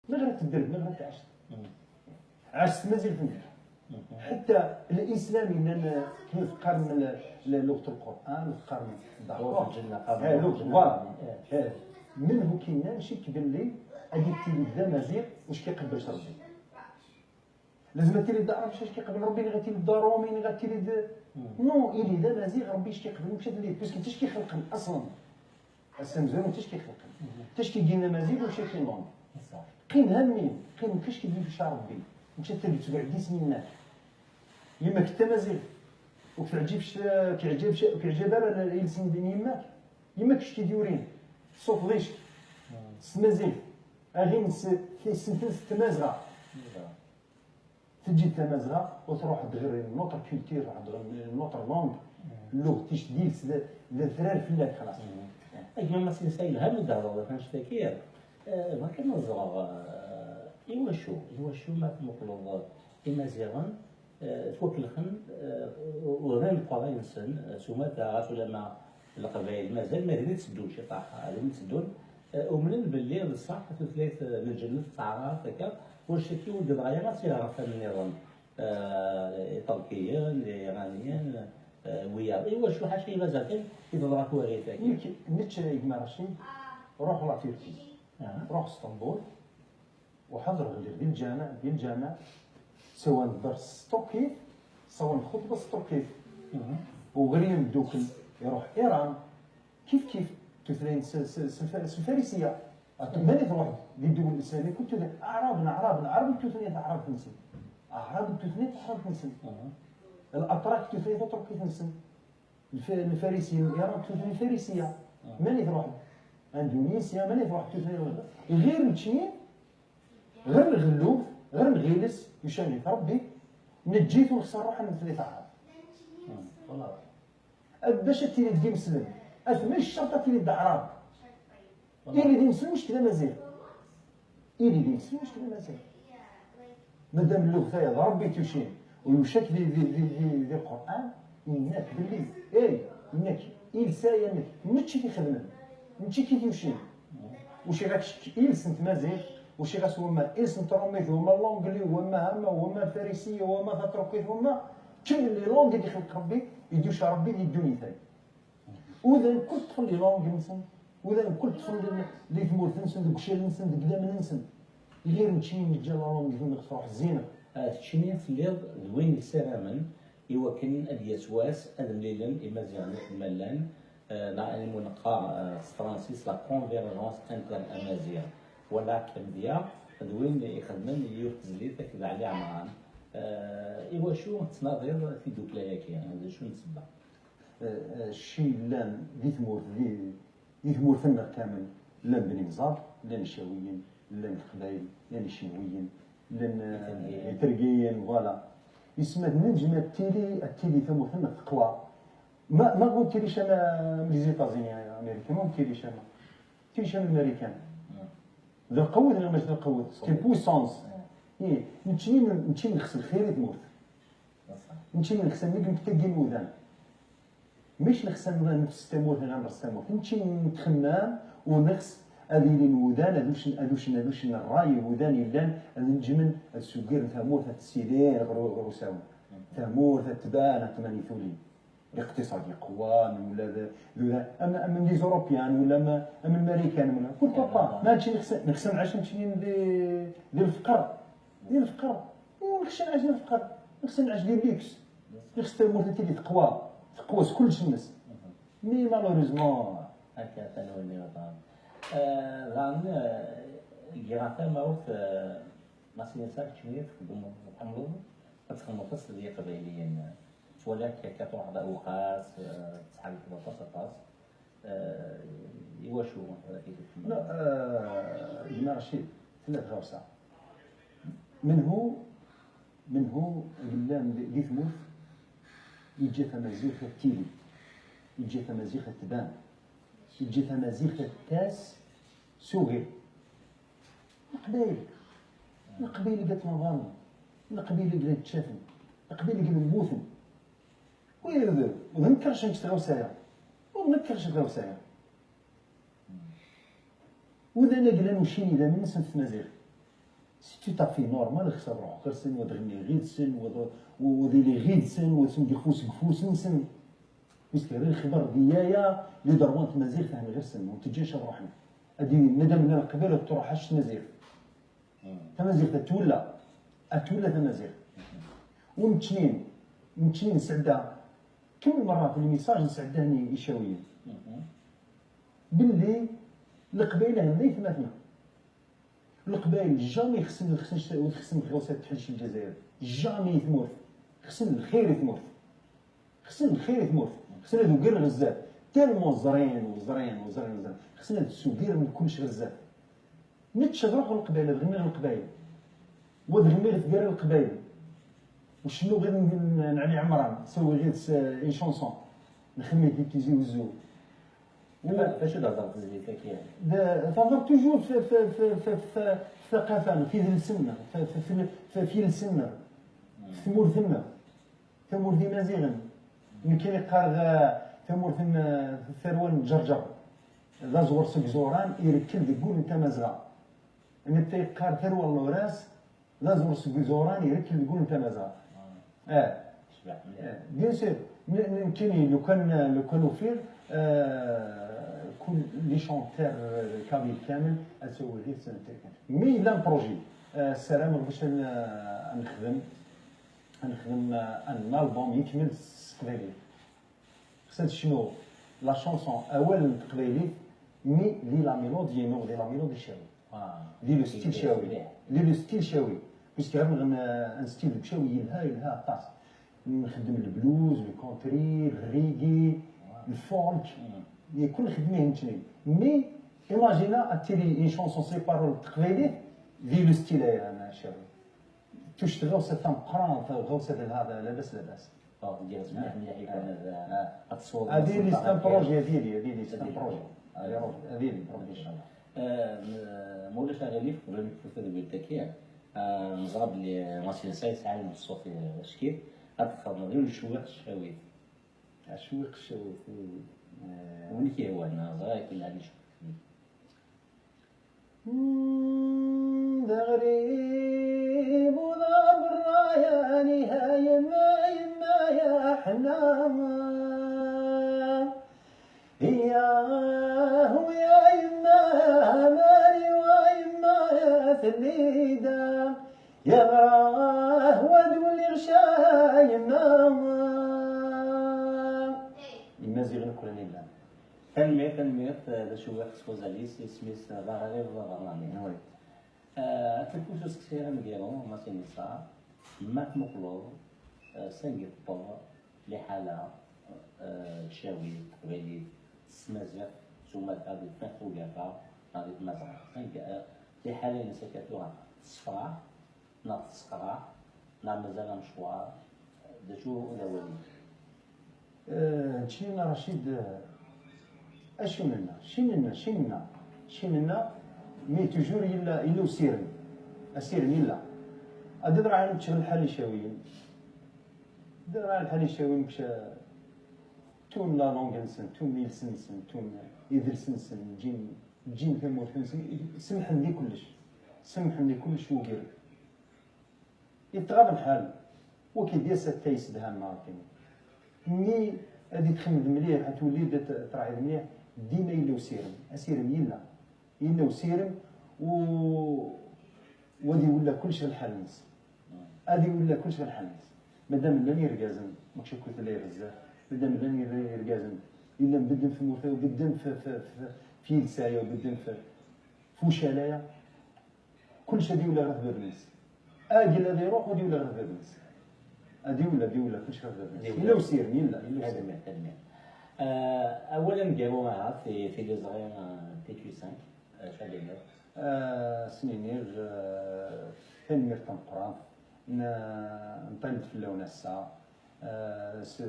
ما غير تدرب، ما غير تعشت. عشت مازال فهمت. حتى الاسلام ان كيف قرن لغة القران قرن دعوة الجنة. voilà، منه كاين شك باللي غادي تيلي دا مازيغ واش كيقبلش ربي. لازم تيلي دا عرب واش كيقبل ربي، اللي غاتيلي دا رومي اللي غاتيلي دا non إلي دا مازيغ ربي اش كيقبل مشات ليه، parce que انت اش كيخلق اصلا السمزون انت اش كيخلق انت اش كيدير مازيغ واش كاين langue قيم همي قيم كاش كيدير في ربي. مشات تلي 7 سنين يماك انت مازيغ وكتعجبش كيعجبش كيعجب راه يلسن بين يماك يماك اش كيديورين صوت ضيش سمازيغ اغين سنتين تمازغه تجي تمازغه وتروح تغير notre culture تغير notre langue اللغة تيش ديال ذا فلاك خلاص. اجمل ما سينسايل هم الدهر كانش تاكير ما كنزرغ ايوا شو ايوا شو ما تمقلوض إمازيغن توكلخن وغير القراين سن سوما تاع ولا ما القبائل مازال ما دير تسدون شي طاحه هذا تسدون ومن باللي بصح ثلاث الجنة تعرف هكا واش كي ولد الغاية ما تيعرف النظام التركيين الايرانيين ويا ايوا شو حاجة شي مازال كاين يضرب كوارث يمكن نتش يا رشيد روح la Turquie، روح اسطنبول وحضر غير ديال الجامع ديال الجامع سواء الدرس تركي سواء الخطبة تركي وغير دوك يروح ايران كيف كيف تثرين الفارسية ماني تروح للدول الاسلامية كنت اعرابنا اعرابنا عرب تثنية اعراب تنسن اعراب تثنية اعراب تنسن الاتراك تثنية تركي تنسن الفارسيين ايران تثنية فارسيه ماني تروح اندونيسيا ماني تروح تثنية غير نتشين غير نغلوب غير نغيلس يشاني ربي نجيت ونخسر روحنا من ثلاثة عرب والله باش تيلي دي مسلم مش شرط تيلي دا عرب إلي دي مسلم مش كذا مازال إلي دي مسلم مش كذا مازال مادام اللغة يا ربي تشين ويشك دي دي دي دي, دي القرآن إنك باللي إي إنك إلسا يمك متشي كيخدم متشي كيتوشين وشي غاك إلس انت مازال وشي غاس هما إلس انت روميت هما l'anglais وما هما وما الفارسية وما تركي هما كل les langues اللي خلق ربي يدوش ربي اللي الدنيا ثاني وإذا كل طفل les langues نسن وإذا كل طفل اللي ثمور نسن دوك شي نسن دوك دام نسن غير نمشي نجا la langue تروح زينة تشيني تليض وين سرامن إوا كان أد يسواس أد مليلن إمازيغن ملان لا المنقا فرانسيس la convergence inter-amazigh ولا كمديا دوين يخدمن يوتزلي تاك علي عمران إوا شو تناظر في دوكلاياكي يعني شو نتسبع الشيء لان دي ثمور دي ثمور ثم كامل لان بني مزار لان الشاويين لان القبائل لان الشنويين لان الترقيين voilà يسمى نجمة التيلي التيلي ثمور ثم تقوى ما قلت تيليش انا من les États-Unis امريكا ما تيليش انا تيليش انا الامريكان ذا القوة ولا ماشي ذا القوة c'est puissance إيه نمشي نغسل خيري تموت نمشي نغسل نيك نتاكي المودان مش نغسل نفس تموت غنرس تموت نمشي نتخمام ونغس هذه لي نودان هذوش هذوش هذوش الراي ودان يلان نجمن السوقير تموت تسيدين غرو ساون تموت تبان تماني ثولي الاقتصاد يقوى ولا ذا اما les Européens ولا ما اما الامريكان ولا pourquoi pas ما نمشي نخسر نعيش نمشي ديال الفقر ديال الفقر ونخسر نعيش ديال الفقر نخسر نعيش ديال ليكس نخسر تموت اللي تقوى تقوى كلش الناس mais malheureusement هكا تنولي وطن غان كيغاتا ماوت ماسينيسا كتشمير تخدم تحملو تخمطس ديال قبايليين ولا كتروح اوقات تسحب طاس طاس ايوا شو لا جماعة رشيد ثلاث غوصه منه قلان دي ثموت يجي تمازيغ التيلي يجي تمازيغ تبان يجي تمازيغ التاس سوغي القبايل القبايل قالت نظام القبايل قالت تشافن القبايل قالت موثن ويذر ونكرش نشتغل ونكرش نشتغل وذا نقلا نشيني ذا من سنة مازيغ c'est tout à fait normal. خصها تروح غير سن وتغني غير سن وذي غير سن وتسن كفوس كفوس نسن puisque غير الخبر ديايا les droits تمازيغ فهم غير سن وتجيش روحنا هادي مادام من القبيلة تروحش تمازيغ تمازيغ تولى اتولى تمازيغ. ونتنين نتنين سعدا كل مرة في ال message نسعدهني يشاويين باللي القبيلة هنا ثماتنا القبائل jamais خصن خصن خصن غوسات تحلش الجزائر jamais ثمورث خصن الخير ثمورث خصن الخير ثمورث خصنا هادو غير غزال tellement زرين وزرين وزرين وزرين خصنا هاد السوقير من كلش غزال. نتش روحو القبائل غني القبائل وتغني غير القبائل وشنو غير نعني عمران سوي غير une chanson نخمي في تيزي وزو. فاش تهضر تزيد كي تهضر toujours في في في في في الثقافة في السنة في في في في السنة في ثمور ثمور ذي مازيغن يمكن يقار ثمور ثروان جرجر ذا زور سك زوران يركل ديكول انت مازغا انت يقار ثروان لوراس ذا زور سك زوران يركل ديكول انت مازغا. bien sûr يمكن لو كان وفير كل les chanteurs kabyles كامل اسوي غير سنة mais là projet السلام باش نخدم un album يكمل التقبيلي. خصنا شنو la chanson اولا التقبيلي mais لي la mélodie نو دي la mélodie شاوي دي le style شاوي دي le style شاوي puisque غير un style شاوي يلها طاس نخدم البلوز ال country ال reggae ال folk كل خدمة نتني mais imagine تيلي une chanson ses paroles تقبيلي دي le style انا شاوي تشتغل غوصة تنقران غوصة هذا لاباس لاباس. ديال مليح مليح يكون هذا التصوير. هذه اللي c'est un projet هذه اللي c'est un projet هذه اللي projet ان شاء الله. مولاي شغالي قبل ما نفوت هذا التكيع نضرب لي ماسين سايس عالم الصوت الشكيل غتخدم غير الشويق الشاوي. الشويق الشاوي وين كيهو انا صغير كاين عندي شويق ذا غريب وذا برايا نهاية ما يما يا حناما ياه ويا يما مالي ويما يا ثليدا يا غراه ودولي غشا يما المازيغ كلنا لا تنمير ذا شويق سوزاليس سميس ذا غريب ذا غراني. oui تكون سكسيرا مديرو ما سينيسا ما تمقلو سنجي طبا لحالة تشاوي قبيلي سمازيغ ثم غادي تنفو كافا غادي تمازغ لحالة نسكتوها تصفرا نا تسقرا نا مازال مشوار ذا شو ذا ولي. نتشينا رشيد اشننا شننا شننا شننا mais toujours يلا يلا وسيرن اسيرن يلا ادرا على نتشغل الحال الشاويين درا على الحال الشاويين باش تون la langue نسن تون يلسنسن تون يدرسنسن جين جين ثمور نسن سمحن لي كلش سمحن لي كلش وقير يتغاب الحال وكي ديال تايسدها النهار mais غادي تخمد مليح تولي تراعي مليح ديما يلا وسيرم اسيرم يلا يلا وسيرم و وادي ولا كلشي الحال الناس غادي ولا كلشي الحال الناس مادام لاني ركازن ماكش كنت لا غزة مادام لاني ركازن الا مبدل في موثا وبدل في في في, في لسايا وبدل في فوشالايا كلشي غادي ولا غير الناس اجي الذي يروح ودي ولا غير الناس غادي ولا دي ولا كلشي غير الناس يلا وسيرم يلا يلا وسيرم. اولا نديرو معها في لي زغير تي كيو 5 شحال سنينير تنمير تنقران نطيب في اللون الساعة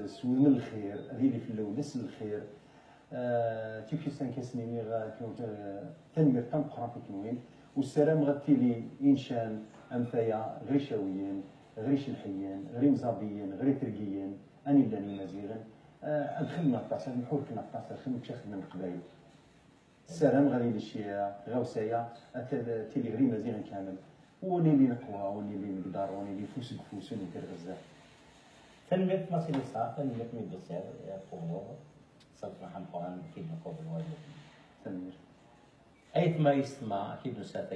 سوي من الخير هذه اللي في اللون نس الخير تي كيو 5 سنينير تنمير تنقران في كنوين والسلام غتيلي انشان امثايا غير شاويين غير شلحيين غير مزابيين غير تركيين اني لاني مزيغن ادخلنا الطاس نحوركنا الطاس خدمة باش خدمة القبايل السلام غادي للشيعة غوسايا تيلي غري مزيغن كامل. ونيلي نقوى ونيلي نقدر ونيلي فوس بفوس ونيلي غزة. تنميرت ماسينيسا، تنميرت مي دوسير قبض صرف محمد كيد نقوم بالواجب. تنميرت. أيت ما يسمع كيد نساتا.